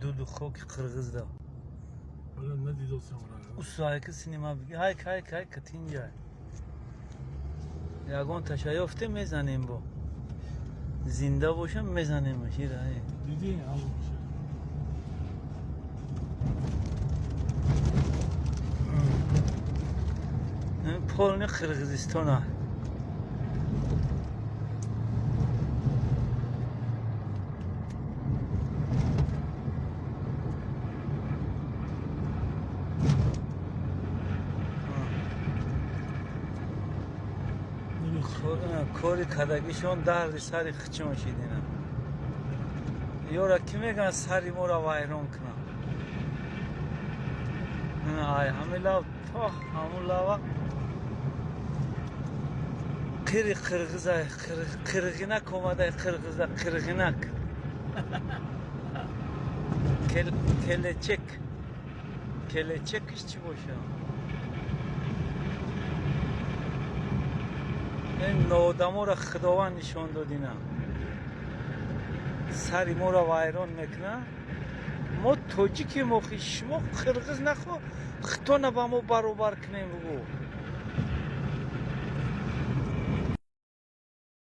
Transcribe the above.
Дуду хоки қирғизда. Вале надидосам ра. Усайка синима биги. Ҳайк, ҳайк, ҳайк, тинҷай. Ягон таша ёфте, мезанем, бо зинда бошам, мезанемаш ира. Дидӣ ҳамоша. Полный Қирғизистона. Кори кардагишон дарди сари хичон шидина. Ёра кӣ мегӯянд, сари моро вайрон кунанд? Ай ҳамин лав то ҳамун лава қири қирғиза, қирғинак омада, қирғиза қирғинак, келечек, келечекиш чӣ боша? Ин ноодаморо Худованд нишон додина, сари моро вайрон мекунад. Мо тоҷикем охи, шумо қирғиз нахо, хитона ба мо баробар кунем, бугӯ.